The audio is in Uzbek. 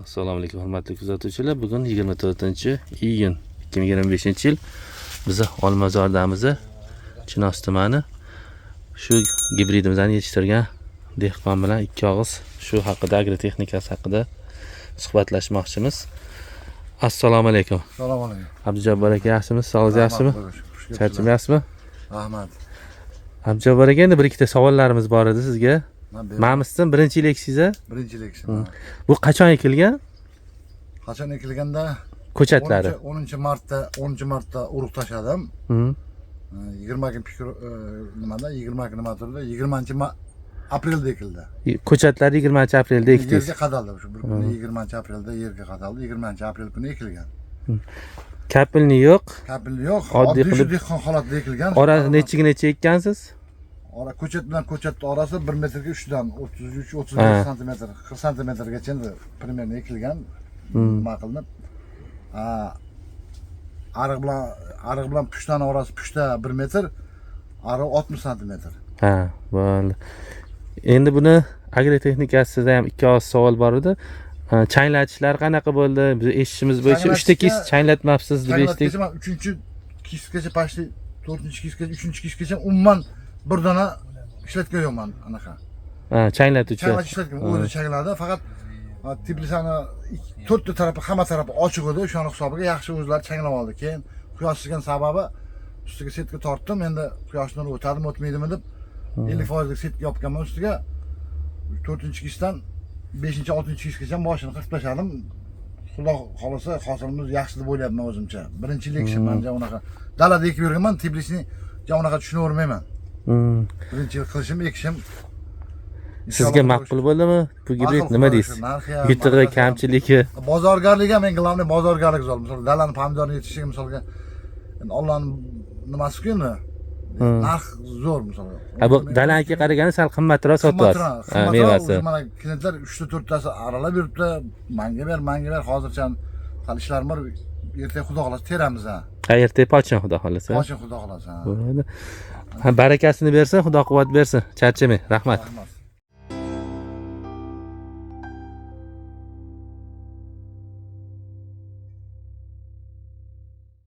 Assalomu alaykum, hurmatli kuzatuvchilar. Bugun 24 iyun 2025 yil. Biz Olmazordamiz, Chinoz tumani. Shu gibridimizni yetishtirgan dehqon bilan ikki og'iz shu haqida, agrotexnikasi haqida suhbatlashmoqchimiz. Assalomu alaykum. Assalomu alaykum. Abdujabbor aka, yaxshimisiz? Sog'ligingiz yaxshimi? Xush kelibsizlar. Charchamayapsizmi? Rahmat. Abdujabbor aka, endi bir ikkita savollarimiz bor edi sizga. Man Mamisdan birinchi yil ekdingiz a? Birinchi yil ekishim. Bu qachon ekilgan? Qachon ekilganda? Ko'chatlari. 10 martda, 10 martda urug' tashladim. 20 kun pikir nimada, 20 kun nima turdi? 20 aprelda ekildi. Ko'chatlarni 20 aprelda ekdingiz. Yerga qadaldi shu bir kuni, 20 aprelda yerga qadaldi. 20 aprel kuni ekilgan. Капельный yo'q. Капель yo'q. Oddiy Oddiy shu qilib- dehqon holatida ekilgan. Orasi nechiga necha ekkansiz? Ora, ko'chat bilan ko'chatni orasi 1 metrga 3 dan 33 35 santimetr, 40 santimetrgacha endi примерно ekilgan. Nima qilinib? Ha, ariq bilan pushtani orasi, pushta 1 metr, ariq 60 santimetr. Ha, bo'ldi. Endi buni agrotexnikasida ham ikki og'iz savol bor edi. Ha, changlatishlar qanaqa bo'ldi? Biz eshitishimiz bo'yicha uchta kis changlatmabsiz deb eshitdik. Changlatgacha man 3 kistgacha, почти 4 kistgacha, 3 kistgacha umuman bir dona ishlatgan yo'qman anaqa. Ha, changlatuvchi. Changlat ishlatgan, o'zi changladi. Faqat ha, теплица ni to'rtta tarafi, hamma tarafi ochiq edi. O'shani hisobiga yaxshi o'zlari changlab oldi. Keyin quyosh sizgan sababi ustiga setka tortdim. Endi quyosh nuri o'tadimi, o'tmaydimi deb 50 foizlik setka yopganman ustiga. To'rtinchi kistdan beshinchi, oltinchi kistgacha boshini qirqib tashladim. Xudo xohlasa, hosilimiz yaxshi deb o'ylayapman o'zimcha. Birinchi yil ekishim, man unaqa dalada ekib yurganman, тепличный unaqa tushunavermayman. Birinchi yil qilishim, ekishim. Sizga ma'qul bo'ldimi bu gibrid? Ma'qul, Nima Xudoga deysiz? shukr, narxi ham, Yutug'i, markasi ham. kamchiligi? Bozorgarlik ham, eng главный bozorgarlik zo'r. Misol, dalani pomidorni yetishishiga, misolga, endi Allohning nimasi-ku endi. Narx zo'r, misol. Ha, bu dalanikiga qaraganda sal qimmatroq sotyapsiz. Qimmatroq, Ha, qimmatroq. mevasi. O'zi mana klientlar uchta to'rttasi aralab yuribdi. Manga ber, manga ber. Hozircha hali ishlarim bor. Ertaga, Xudo xohlasa, teramiz ha. Ha, ertaga pochin, Xudo xohlasa. Pochin, Xudo xohlasa, ha. Bo'ladi. Ha, barakasini bersin, Xudo quvvat bersin. Charchamang. Rahmat. Rahmat.